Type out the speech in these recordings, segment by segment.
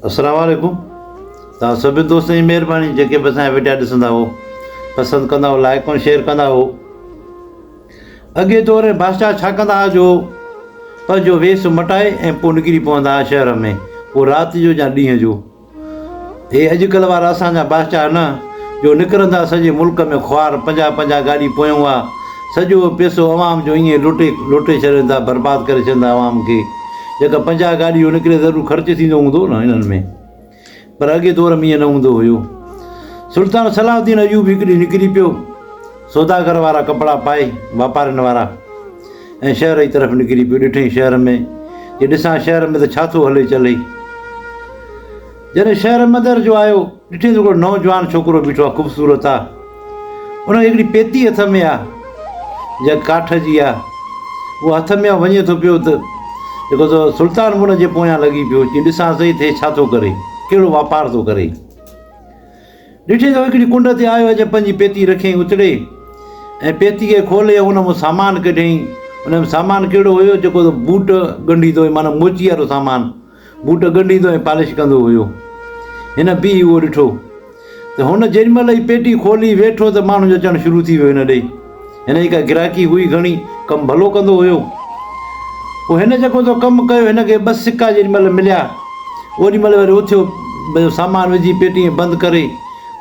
السلام عليڪم توهان سڀني دوستن جي مهرباني جيڪي به اسان جا وڊيا ڏسندا هو پسند ڪندا هو لائڪ ۽ شيئر ڪندا هو اڳي دور ۾ بادشاهه ڇا ڪندا هئا جو پنهنجو ويس مٽائي ۽ پوء نڪري پوندا هئا شهر ۾ پوء رات جو يا ڏينهن جو هي اڄڪلهه وارا اسان جا بادشاهه نه جو نڪرندا سڄي ملڪ ۾ خوار پنجاهه پنجاهه گاڏي پويون آ سڄو پيسو عوام جو ائين لٽي لٽي ڇڏين ٿا برباد ڪري ڇڏين ٿا عوام کي جيڪا پنجاهه گاڏي جو نڪري ضرور خرچ ٿيندو هوندو نه انهن ۾ پر اڳي دور ۾ ائين نه هوندو هيو سلطان صلاح الدين ايوب هڪ ڏينهن نڪري پيو سوداگر وارا ڪپڙا پائي واپارين وارا ۽ شهر جي طرف نڪري پيو. ڏٺئين شهر ۾، جي ڏسان شهر ۾ ته ڇا ٿو هلي چلي. جڏهن شهر ۾ اندر جو آيو، ڏٺئين ته هڪڙو نوجوان ڇوڪرو بيٺو آ، خوبصورت آ. ان کي هڪڙي پيتي هٿ ۾ آ، جا ڪاٺ جي آ. اها هٿ ۾ آ، وڃي ٿو پيو ته جيڪو سو سلطان به ان جي پويان لڳي پيو، چي ڏسان سهي ته هي ڇا ٿو ڪري، ڪهڙو واپار ٿو ڪري. ڏٺي ته هڪڙي ڪنڊ تي آيو اچي پنهنجي پيتي رکيائين اتڙي ۽ پيتي کي کولي ان مان سامان ڪڍيائين. ان ۾ سامان ڪهڙو هيو جيڪو ته بوٽ ڳنڍيندو هيو معنيٰ موچي وارو سامان بوٽ ڳنڍيندو ۽ پالش ڪندو هيو. هن بيهي اهو ڏٺو ته هن جيڏي مهل ئي پيٽي کولي ويٺو ته ماڻهن جو اچڻ شروع ٿي ويو هن ڏي. هن جي ڪا گراهڪي هئي گهڻي، ڪم ڀلو ڪندو هيو. پوء هن جيڪو ٿو ڪم ڪيو، هن کي ٻه سڪا جيڏي مهل مليا، اوڏي مهل وري اٿيو، پنهنجو سامان وجهي پيٽي ۾ بند ڪري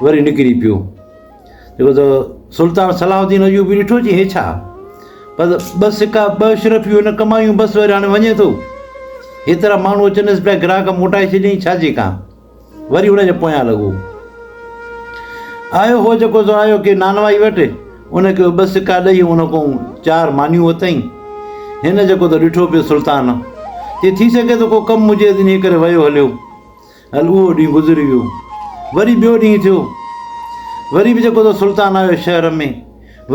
وري نڪري پيو. جيڪو ته سلطان صلاح الدين ايوبي ڏٺو چي هي ڇا؟ بس ٻه سڪا ٻه اشرفيون هن ڪمايون بس وري هاڻي وڃي ٿو. هيترا ماڻهو اچنس پيا گراهڪ موٽائي ڇڏيائين ڇا جي ڪان؟ وري ان جي پويان لڳو. آيو هو جيڪو سو آيو ڪي نانوائي وٽ، ان کي ٻه سڪا ڏئي ان کان چار مانيون ورتائين. هن جيڪو ته ڏٺو پيو سلطان، چي ٿي سگهي ٿو ڪو ڪم هجيس انهيء ڪري ويو هليو. هل اهو ڏينهن گذري ويو. وري ٻيو ڏينهن ٿيو. وري به جيڪو ته سلطان آيو شهر ۾.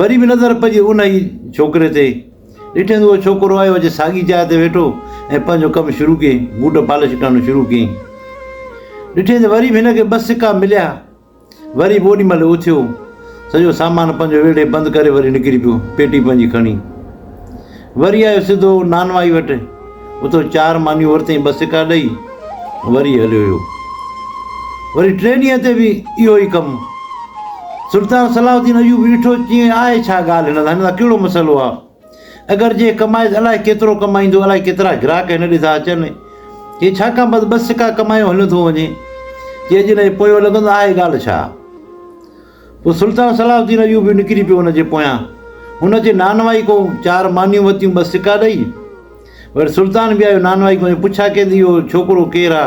وري به نظر پئجي انهيء ڇوڪري تي. ڏٺائين ته اهو ڇوڪرو آيو اچي ساڳي جاء تي ويٺو ۽ پنهنجو ڪم شروع ڪيائين، بوٽ پالش ڪرڻ شروع ڪيائين. ڏٺائين ته وري به هن کي ٻه سڪا مليا. وري به اوڏي مهل اٿيو، سڄو سامان پنهنجو ويڙهي بند ڪري وري نڪري پيو، پيٽي پنهنجي کڻي. وري آيو سڌو نانوائي وٽ، اتو چار مانيون ورتائين ٻه سڪا ڏئي، وري هليو ويو. وري ٽئين ڏينهن تي به اهو ئي ڪم. سلطان صلاح الدين ايوبي ڏٺو چيائين آهي ڇا ڳالهه هن سان، هن سان ڪهڙو مسئلو آ؟ اگر جي ڪمائي ته الائي ڪيترو ڪمائيندو، الائي ڪيترا گراهڪ هن ڏي ٿا اچن. هي ڇا کان بس ٻه سڪا ڪمايو هليو ٿو وڃي. چي اڄ هن جي پويون لڳندو آهي ڳالهه ڇا؟ پوء سلطان صلاح الدين ايوبي نڪري پيو هن جي پويان. هن اچي نانوائي کان چار مانيون ورتيون ٻه سڪا ڏئي. وري سلطان به آيو نانوائي کان پڇا ڪئي ته اهو ڇوڪرو ڪير آ؟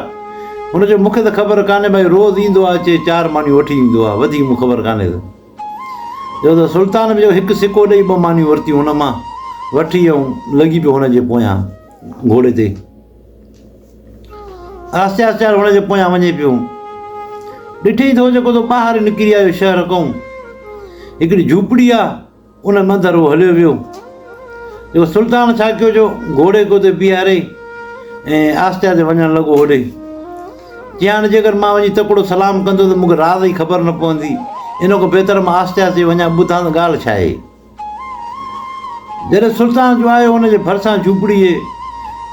هن چيو مون کي ته خبر ڪانهي ڀائي روز ايندو آ اچي چار مانيون وٺي ويندو آ وڌيڪ مون خبر ڪانهي ته. چيو ته سلطان به چيو هڪ سڪو ڏئي ٻه مانيون ورتيون هن مان وٺي ۽ لڳي پيو هن جي پويان گهوڙي تي. آهستي آهستي هن جي پويان وڃي پيو. ڏٺئي ته هو جيڪو ته ٻاهر نڪري آيو شهر کان. هڪڙي جهوپڙي آ، ان منڌر هو هليو ويو. جو سلطان ڇا ڪيو جو گهوڙي کي اتي بيهاري ۽ آهستي آهستي وڃڻ لڳو هوڏي. چي هاڻي جيڪر مان وڃي تڪڙو سلام ڪندس ته مون کي راز جي خبر نه پوندي. ان کان بهتر مان آهستي آهستي وڃان ٻڌان ته ڳالهه ڇا آهي. جڏهن سلطان جو آيو ان جي ڀرسان جهوپڙيء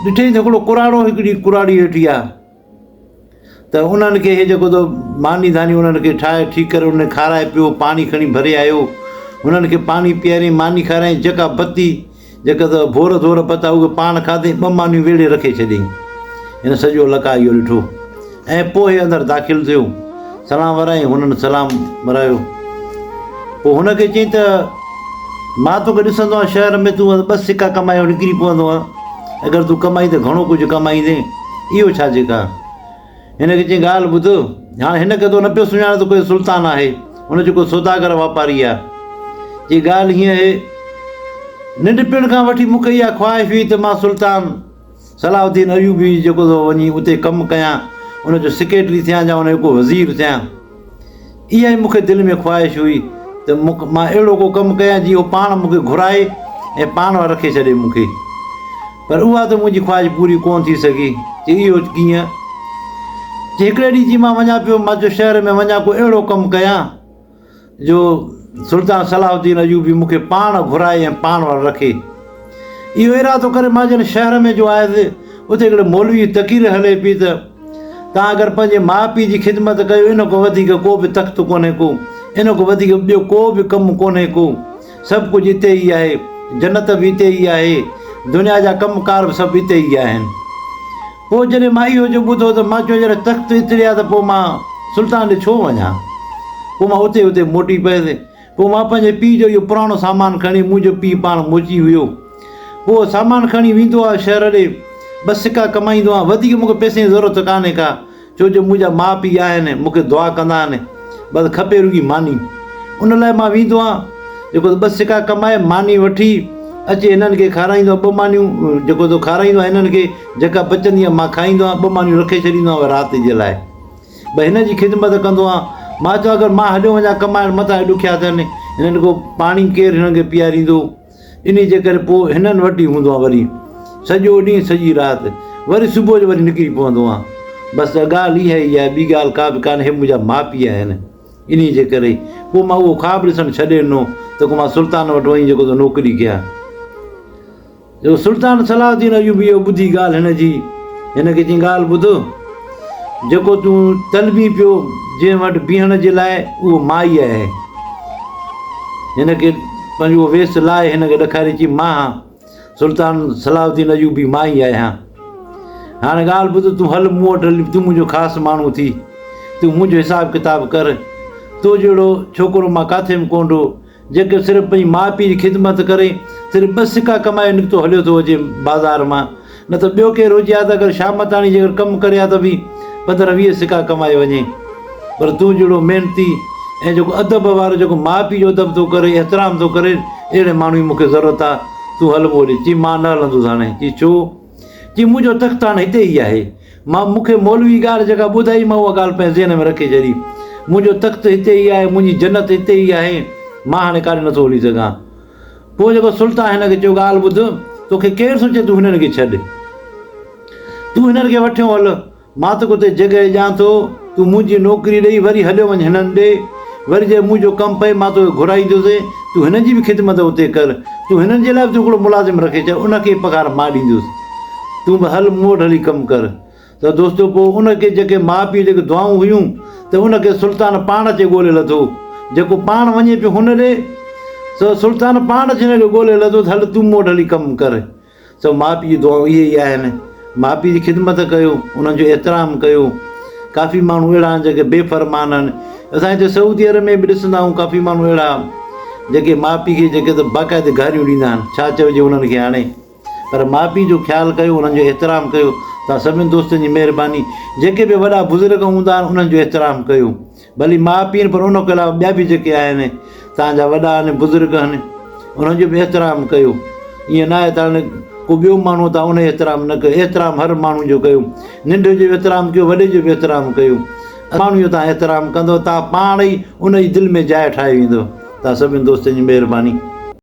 ڏٺئي ته هڪڙو ڪراڙو هڪڙي ڪراڙي ويٺي آ ته انهن کي هي جيڪو ته ماني ڌاني انهن کي ٺاهي ٺيڪ ڪري انهن کي کارائي پيو پاڻي کڻي ڀري آيو انهن کي پاڻي پياريائين ماني کارائين جيڪا بتي جيڪا ته ڀور ڌور پتا اهي پاڻ کاڌئين ٻه مانيون ويڙهي رکي ڇڏيائين. هن سڄو لقاء اهو ڏٺو ۽ پوء هي اندر داخل ٿيو. سلام ورايائين، هنن سلام ورايو. پوء هن کي چيائين ته مان توکي ڏسندو آهيان شهر ۾ تون ٻه سڪا ڪمايو نڪري پوندو آهين. اگر تون ڪمائين ته گهڻو ڪجهه ڪمائيندين. اهو ڇا جيڪا؟ هن کي چيائين ڳالهه ٻڌ، هاڻ هن کي تو نه پيو سڃاڻي ته ڪوئي سلطان آهي، هن جو ڪو سوداگر واپاري آهي. چي ڳالهه هيئن آهي، ننڍپڻ کان وٺي مون کي اها خواهش هئي ته مان سلطان صلاح الدين ايوبي جيڪو ٿو وڃي اتي ڪم ڪيان، ان جو سيڪريٽري ٿيان يا ان جو ڪو وزير ٿيان. اها ئي مون کي دل ۾ خواهش هئي ته مان اهڙو ڪو ڪم ڪيان جيئن هو پاڻ مون کي گهرائي ۽ پاڻ وٽ رکي ڇڏي مون کي. پر اها ته منهنجي خواهش پوري ڪونه ٿي سگهي. چي اهو ڪيئن؟ چي هڪڙي ڏينهن جي مان وڃان پيو، مان چيو شهر ۾ وڃان ڪو اهڙو ڪم ڪيان جو سلطان صلاح الدين ايوبي مون کي پاڻ گهرائي ۽ پاڻ وٽ رکي. اهو ارادو ڪري مان جڏهن شهر ۾ جو آيس، اتي هڪڙي مولوي جي تقرير هلي پئي ته توهان اگر پنهنجي ماء پيء جي خدمت ڪيو ان کان وڌيڪ ڪو به تخت ڪونهي ڪو، ان کان وڌيڪ ٻيو ڪو به ڪم ڪونهي ڪو. سڀ ڪجهه اتي ئي آهي، جنت به اتي ئي آهي، دنيا جا ڪم ڪار به سڀ اتي ئي آهن. پوء جڏهن مان اهو جو ٻڌو ته مان چيو جڏهن تخت اتڙي آهي ته پوء مان سلطان ڏي ڇو وڃان؟ پوء مان اتي اتي موٽي پيس. پوء مان پنهنجي پيء جو اهو پراڻو سامان کڻي، منهنجو پيء پاڻ موچي هيو. پوء سامان کڻي ويندو آهيان شهر ڏي، ٻه سڪا ڪمائيندو آهيان، وڌيڪ مون کي پئسي جي ضرورت ڪانهي ڪا، ڇو جو منهنجا ماء پيء آهن، مون کي دعا ڪندا آهن، بس کپي رڳي ماني. ان لاء مان ويندو آهيان، جيڪو ٻه سڪا ڪمائي، ماني وٺي اچي هنن کي کارائيندو آهيان، ٻه مانيون جيڪو سو کارائيندو آهيان هنن کي، جيڪا بچندي آهي مان کائيندو آهيان، ٻه مانيون رکي ڇڏيندو آهيان رات جي لاء. به هن جي خدمت ڪندو آهيان. مان چيو اگر مان هليو وڃان ڪمائڻ متان هي ڏکيا ٿين، هنن کي پاڻي ڪير هنن کي پياريندو؟ انهي جي ڪري پوء هنن وٽ ئي هوندو آهيان وري سڄو ڏينهن سڄي رات وري صبح جو وري نڪري پوندو آهيان. بس ڳالهه اها ئي آهي ٻي ڳالهه ڪا به ڪانهي هي منهنجا ماء پيء آهن انهي جي ڪري پوء مان اهو خواب ڏسڻ ڇڏي ڏنو ته ڪو مان سلطان وٽ وڃي جيڪو سو نوڪري ڪيان. جو سلطان صلاح الدين ايوبي اهو ٻڌي ڳالهه هن جي، هن کي چيائين ڳالهه ٻڌ، جيڪو تون طلبين پيو جنهن وٽ بيهڻ جي لاء اهو مان ئي آهي. هن کي پنهنجو اهو ويس لاهي هن کي ڏکاري چيائين مان هان سلطان صلاح الدين ايوبي مان ئي آهيان. هاڻي ڳالهه ٻڌ تون هل مون وٽ هلي تون منهنجو خاص ماڻهو ٿي، تون منهنجو حساب ڪتاب ڪر، تو جهڙو ڇوڪرو مان ڪاٿي به ڪونه ڏو، جيڪو صرف پنهنجي ماء پيء جي خدمت ڪري صرف ٻه سڪا ڪمائي نڪتو هليو ٿو اچي بازار مان نه ته ٻيو ڪير هجي ها ته اگر شام تاڻي جيڪر ڪم ڪري ها ته به 15 20 سڪا ڪمائي وڃي پر تون جهڙو محنتي ۽ جيڪو ادب وارو جيڪو ماء پيء جو ادب ٿو ڪري احترام ٿو ڪري اهڙي ماڻهو جي مون کي ضرورت آ تون هل مون ڏي چي مان نه هلندس هاڻي چي ڇو چي منهنجو تخت هاڻي هتي ئي آهي مان مون کي مولوي ڳالهه جيڪا ٻڌائي مان اها ڳالهه پنهنجي ذهن ۾ رکي ڇڏي. منهنجو تخت هتي ئي آهي، منهنجي جنت هتي ئي آهي، مان هاڻي ڪاڏي نٿو هلي سگهان. پوء جيڪو سلطان هن کي چيو ڳالهه ٻڌ، توکي ڪير ٿو چئي تون هنن کي ڇڏ. تون هنن کي وٺيو هل، مان توکي اتي جڳهه ڏيان ٿو، تون منهنجي نوڪري ڏئي وري هليو وڃ هنن ڏي، وري جڏهن منهنجو ڪم پئي مان توکي گهرائيندس، تون هنن جي به خدمت اتي ڪر، تون هنن جي لاء به تون هڪڙو ملازم رکي ڇڏ، ان کي به پگهار مان ڏيندس. تون به هل مون وٽ هلي ڪم ڪر. ته دوستو پوء ان کي جيڪي ماء پيء جيڪي دعائون هيون ته ان کي سلطان پاڻ اچي ڳولي لڌو. جيڪو پاڻ وڃي پيو هن ڏي، سو سلطان پاڻ اچي هن کي ڳولي لڌو ته هل تون مون وٽ هلي ڪم ڪر. سو ماء پيء جون دعائون اهي ئي آهن. ماء پيء جي خدمت ڪيو، انهن جو احترام ڪيو. ڪافي ماڻهو اهڙا آهن جيڪي بي فرمان آهن. اسان هتي سعودي عرب ۾ به ڏسندا آهيون ڪافي ماڻهو اهڙا جيڪي ماء پيء کي جيڪي ته باقاعدي گاريون ڏيندا آهن. ڇا چئجي انهن کي هاڻي. پر ماء پيء جو خيال ڪيو انهن جو احترام ڪيو توهان سڀني دوستن جي مهرباني جيڪي به وڏا بزرگ هوندا آهن انهن جو احترام ڪيو ڀلي ماء پيء پر ان کان علاوه ٻيا به جيڪي آهن توهان جا وڏا آهن بزرگ آهن انهن جو به احترام ڪيو ائين نه آهي ته هاڻي ڪو ٻيو ماڻهو توهان ان جو احترام نه ڪيو احترام هر ماڻهو جو ڪيو ننڍي جو به احترام ڪيو وڏي جو به احترام ڪيو ماڻهو جو توهان احترام ڪندو توهان پاڻ ئي ان جي دل ۾ جاء ٺاهي ويندو توهان سڀني دوستن جي مهرباني.